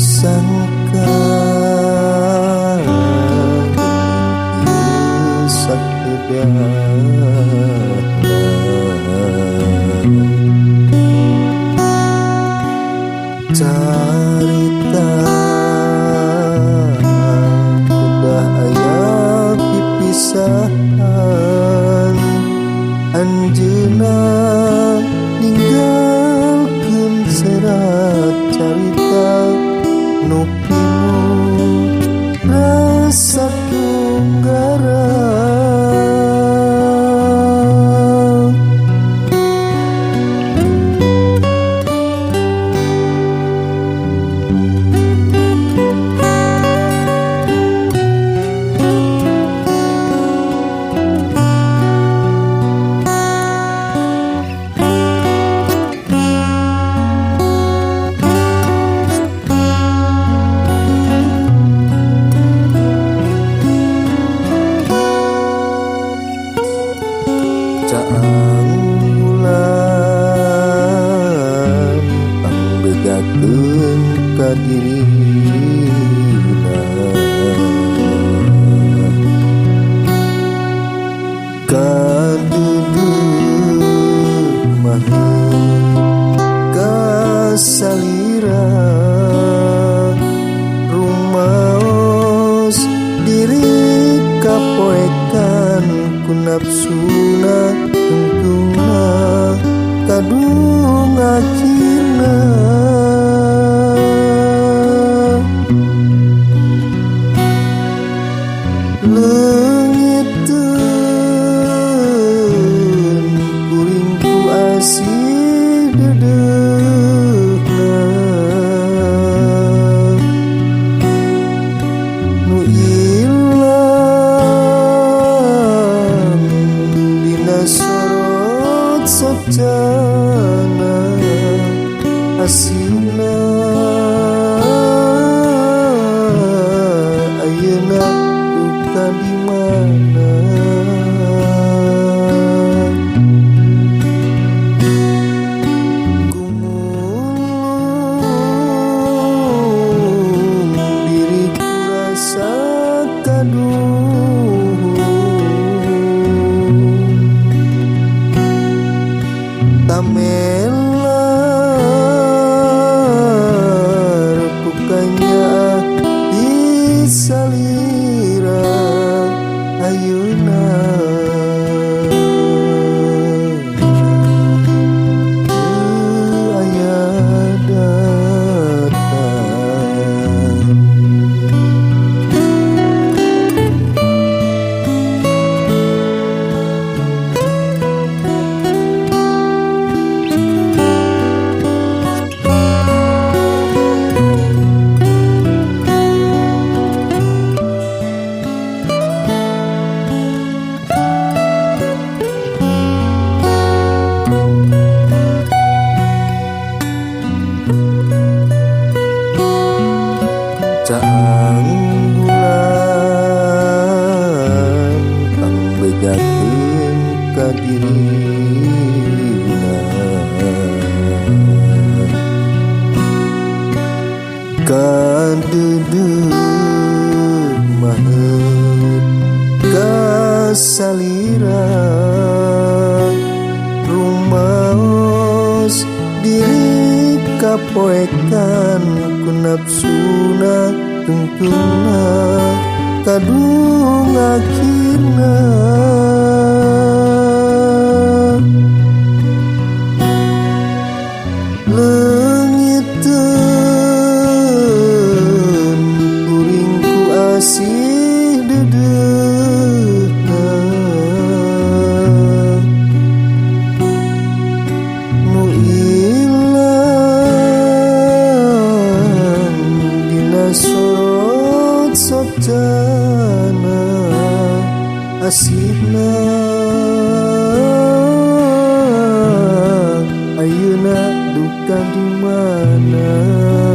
Sangka carita udah aya pipisahan anjeunna ninggalkeun serat carita nu pinuh rasa tunggara. Caang bulan pangbejakeun ka dirina kadeudeuh mah kasalira rumaos diri kapoekan ku nafsuna tungtungna kadung akhirna. Leungiteun kuring ku asih deudeuhna nu ilang dina sorot socana asina ayeuna duka di mana. Gumulung diriku rasa kaduh tamelar ku kanyaah di salira ayeuna. Teu aya datang. Caang bulan pangbejakeun ka dirina kadeudeuh maheut kasalira rumaos diri kapoekan ku nafsuna tungtungna kadung akhirna. Leungiteun kuring ku asih deudeuhna nu ilang dina Kasihna. Ayeuna duka di mana?